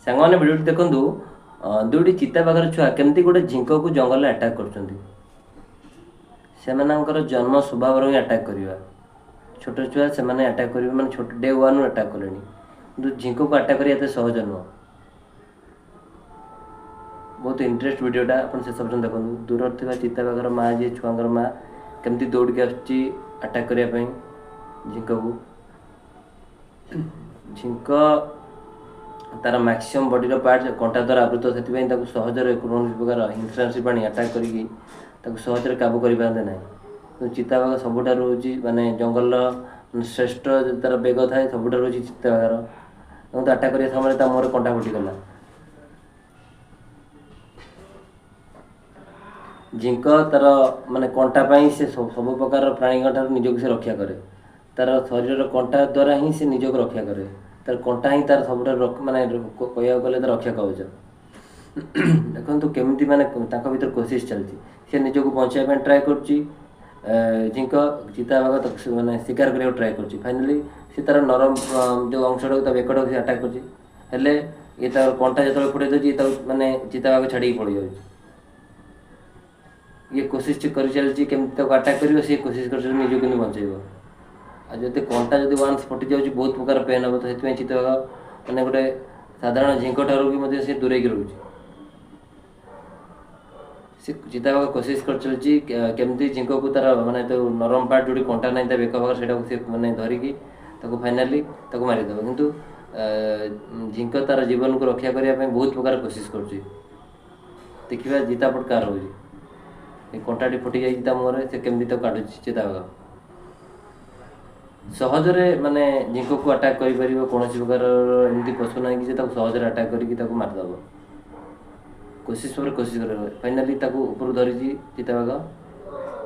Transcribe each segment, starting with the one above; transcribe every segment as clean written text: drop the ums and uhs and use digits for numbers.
ସାଙ୍ଗମାନେ, ଭିଡ଼ିଓଟି ଦେଖନ୍ତୁ। ଦୁଇଟି ଚିତାବାଘର ଛୁଆ କେମିତି ଗୋଟେ ଝିଙ୍କକୁ ଜଙ୍ଗଲରେ ଆଟାକ୍ କରୁଛନ୍ତି। ସେମାନଙ୍କର ଜନ୍ମ ସ୍ୱଭାବରୁ ହିଁ ଆଟାକ୍ କରିବା। ଛୋଟ ଛୁଆ ସେମାନେ ଆଟାକ୍ କରିବେ, ମାନେ ଛୋଟ ଡେ ୱାନ୍ରୁ ଆଟାକ୍ କଲେଣି। କିନ୍ତୁ ଝିଙ୍କକୁ ଆଟାକ୍ କରିବା ଏତେ ସହଜ ନୁହଁ। ବହୁତ ଇଣ୍ଟରେଷ୍ଟ ଭିଡ଼ିଓଟା, ଆପଣ ଶେଷ ପର୍ଯ୍ୟନ୍ତ ଦେଖନ୍ତୁ। ଦୂରରେ ଥିବା ଚିତାବାଘର ମା, ଯିଏ ଛୁଆଙ୍କର ମା, କେମିତି ଦୌଡ଼ିକି ଆସୁଛି ଆଟାକ୍ କରିବା ପାଇଁ ଝିଙ୍କକୁ। ଝିଙ୍କ ତାର ମ୍ୟାକ୍ସିମମ୍ ବଡ଼ିର ପାର୍ଟ କଣ୍ଟା ଦ୍ୱାରା ଆବୃତ, ସେଥିପାଇଁ ତାକୁ ସହଜରେ କୌଣସି ପ୍ରକାର ହିଂସ୍ରାଂଶୀ ପ୍ରାଣୀ ଆଟାକ୍ କରିକି ତାକୁ ସହଜରେ କାବୁ କରିପାରନ୍ତି ନାହିଁ। କିନ୍ତୁ ଚିତାବାଘ ସବୁଠାରୁ ହେଉଛି ମାନେ ଜଙ୍ଗଲର ଶ୍ରେଷ୍ଠ, ତାର ବେଗ ଥାଏ ସବୁଠାରୁ ହେଉଛି ଚିତାବାଘର। ଏବଂ ଆଟାକ୍ କରିବା ସମୟରେ ତା ମୁହଁରେ କଣ୍ଟା ଫୁଟିଗଲା। ଝିଙ୍କ ତାର ମାନେ କଣ୍ଟା ପାଇଁ ସେ ସବୁ ପ୍ରକାର ପ୍ରାଣୀଙ୍କ ଠାରୁ ନିଜକୁ ସେ ରକ୍ଷା କରେ। ତାର ଶରୀରର କଣ୍ଟା ଦ୍ୱାରା ହିଁ ସେ ନିଜକୁ ରକ୍ଷା କରେ। ତାର କଣ୍ଟା ହିଁ ତାର ସବୁଠାରୁ ମାନେ କହିବାକୁ ଗଲେ ତାର ରକ୍ଷା କବଚ। ଦେଖନ୍ତୁ କେମିତି ମାନେ ତାଙ୍କ ଭିତରେ କୋସିସ୍ ଚାଲିଛି। ସେ ନିଜକୁ ବଞ୍ଚାଇବା ପାଇଁ ଟ୍ରାଏ କରୁଛି ଝିଙ୍କ, ଚିତାବାଘ ତାକୁ ମାନେ ଶିକାର କରିବାକୁ ଟ୍ରାଏ କରୁଛି। ଫାଇନାଲି ସେ ତାର ନରମ ଯେଉଁ ଅଂଶଟାକୁ, ତା ବେକଟାକୁ ସେ ଆଟାକ୍ କରୁଛି। ହେଲେ ଇଏ ତାର କଣ୍ଟା ଯେତେବେଳେ ଫୁଟେଇ ଦେଉଛି, ଇଏ ତାକୁ ମାନେ ଚିତାବାଘ ଛାଡ଼ିକି ପଳେଇ ଯାଉଛି। ଇଏ କୋସିସ୍ କରି ଚାଲିଛି କେମିତି ତାକୁ ଆଟାକ୍ କରିବ, ସିଏ କୋସିସ୍ କରିଚାଲିଛି ନିଜକୁ କେମିତି ବଞ୍ଚେଇବ। ଆଉ ଯଦି କଣ୍ଟା ଯଦି ୱାନ୍ସ ଫୁଟି ଯାଉଛି, ବହୁତ ପ୍ରକାର ପେନ୍ ହେବ। ତ ସେଥିପାଇଁ ଚିତାବାଘ ମାନେ ଗୋଟେ ସାଧାରଣ ଝିଙ୍କ ଠାରୁ ବି ମଧ୍ୟ ସେ ଦୂରେଇକି ରହୁଛି। ସେ ଚିତାବାଘ କୋସିସ୍ କରିଚାଲିଛି କେମିତି ଝିଙ୍କକୁ ତାର ମାନେ ଯେଉଁ ନରମ ପାର୍ଟ, ଯେଉଁଠି କଣ୍ଟା ନାହିଁ ତା ବେକ ପାଖରେ, ସେଇଟାକୁ ସେ ମାନେ ଧରିକି ତାକୁ ଫାଇନାଲି ତାକୁ ମାରିଦେବ। କିନ୍ତୁ ଝିଙ୍କ ତାର ଜୀବନକୁ ରକ୍ଷା କରିବା ପାଇଁ ବହୁତ ପ୍ରକାର କୋସିସ୍ କରୁଛି। ଦେଖିବା ଜିତାପଟ କାହାର ହେଉଛି। ଏ କଣ୍ଟାଟି ଫୁଟି ଯାଇଛି ତା ମୁହଁରେ, ସେ କେମିତି ତାକୁ କାଟୁଛି। ଚିତାବାଘ ସହଜରେ ମାନେ ଝିଙ୍କକୁ ଆଟାକ୍ କରିପାରିବ, କୌଣସି ପ୍ରକାରର ଏମିତି ପଶୁ ନାହିଁ କି ଯେ ତାକୁ ସହଜରେ ଆଟାକ୍ କରିକି ତାକୁ ମାରିଦେବ। କୋସିସ୍ ପରେ କୋସିସ୍ କରିବ। ଫାଇନାଲି ତାକୁ ଉପରୁ ଧରିଛି ଚିତାବାଘ।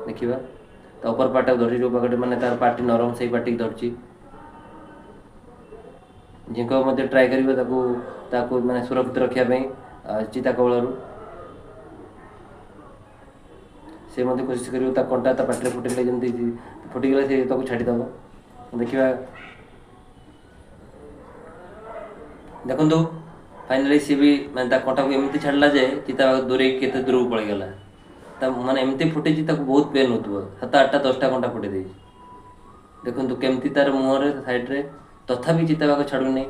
ଦେଖିବା, ତା ଉପର ପାର୍ଟଟାକୁ ଧରିଛି, ଯେଉଁ ପାଖରେ ମାନେ ତାର ପାର୍ଟି ନରମ ସେଇ ପାର୍ଟିକି ଧରିଛି। ଝିଙ୍କ ମଧ୍ୟ ଟ୍ରାଏ କରିବ ତାକୁ ମାନେ ସୁରକ୍ଷିତ ରଖିବା ପାଇଁ ଚିତା କବଳରୁ। ସେ ମଧ୍ୟ କୋସିସ୍ କରିବ ତା କଣ୍ଟା ତା ପାଟିରେ ଫୁଟିଲେ, ଯେମିତି ଫୁଟିଗଲେ ସେ ତାକୁ ଛାଡ଼ିଦେବ। ଦେଖିବା, ଦେଖନ୍ତୁ, ଫାଇନାଲି ସିଏ ବି ମାନେ ତା କଣ୍ଟାକୁ ଏମିତି ଛାଡ଼ିଲା ଯେ ଚିତାବାଘ ଦୂରେଇକି କେତେ ଦୂରକୁ ପଳେଇଗଲା। ତା ମାନେ ଏମିତି ଫୁଟିଛି, ତାକୁ ବହୁତ ପେନ୍ ହେଉଥିବ। 7, 8ଟା, 10ଟା କଣ୍ଟା ଫୁଟେଇ ଦେଇଛି। ଦେଖନ୍ତୁ କେମିତି ତାର ମୁହଁରେ ସାଇଡ଼୍ରେ, ତଥାପି ଚିତାବାଘ ଛାଡ଼ୁନି।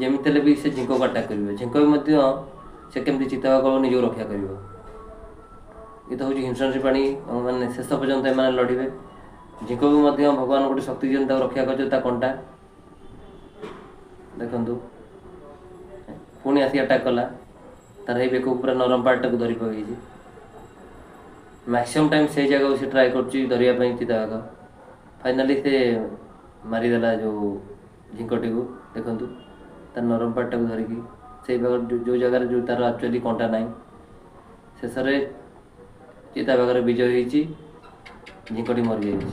ଯେମିତି ହେଲେ ବି ସେ ଝିଙ୍କକୁ ଆଟାକ୍ କରିବ। ଝିଙ୍କ ବି ମଧ୍ୟ ସେ କେମିତି ଚିତାବାଘ ନିଜକୁ ରକ୍ଷା କରିବ। ଏ ତ ହେଉଛି ହିଂସ୍ର ପ୍ରାଣୀ, ମାନେ ଶେଷ ପର୍ଯ୍ୟନ୍ତ ଏମାନେ ଲଢ଼ିବେ। ଝିଙ୍କକୁ ମଧ୍ୟ ଭଗବାନ ଗୋଟେ ଶକ୍ତି ଦିଅନ୍ତି, ତାକୁ ରକ୍ଷା କରୁଛନ୍ତି ତା କଣ୍ଟା। ଦେଖନ୍ତୁ, ପୁଣି ଆସି ଆଟାକ୍ କଲା। ତାର ଏଇ ବେକକୁ ପୁରା ନରମ ପାର୍ଟଟାକୁ ଧରି ପକେଇଛି। ମ୍ୟାକ୍ସିମମ୍ ଟାଇମ୍ ସେଇ ଜାଗାକୁ ସେ ଟ୍ରାଏ କରୁଛି ଧରିବା ପାଇଁ ଚିତାବାଘ। ଫାଇନାଲି ସେ ମାରିଦେଲା ଯେଉଁ ଝିଙ୍କଟିକୁ। ଦେଖନ୍ତୁ, ତାର ନରମ ପାର୍ଟଟାକୁ ଧରିକି ସେଇ ପାଖ, ଯେଉଁ ଜାଗାରେ ଯେଉଁ ତାର ଆକ୍ଚୁଆଲି କଣ୍ଟା ନାହିଁ। ଶେଷରେ ଚିତାବାଘର ବିଜୟ ହେଇଛି, ଝିଙ୍କଟି ମରିଯାଇଛି।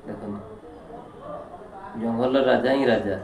ଦେଖନ୍ତୁ, ଜଙ୍ଗଲର ରାଜା ହିଁ ରାଜା।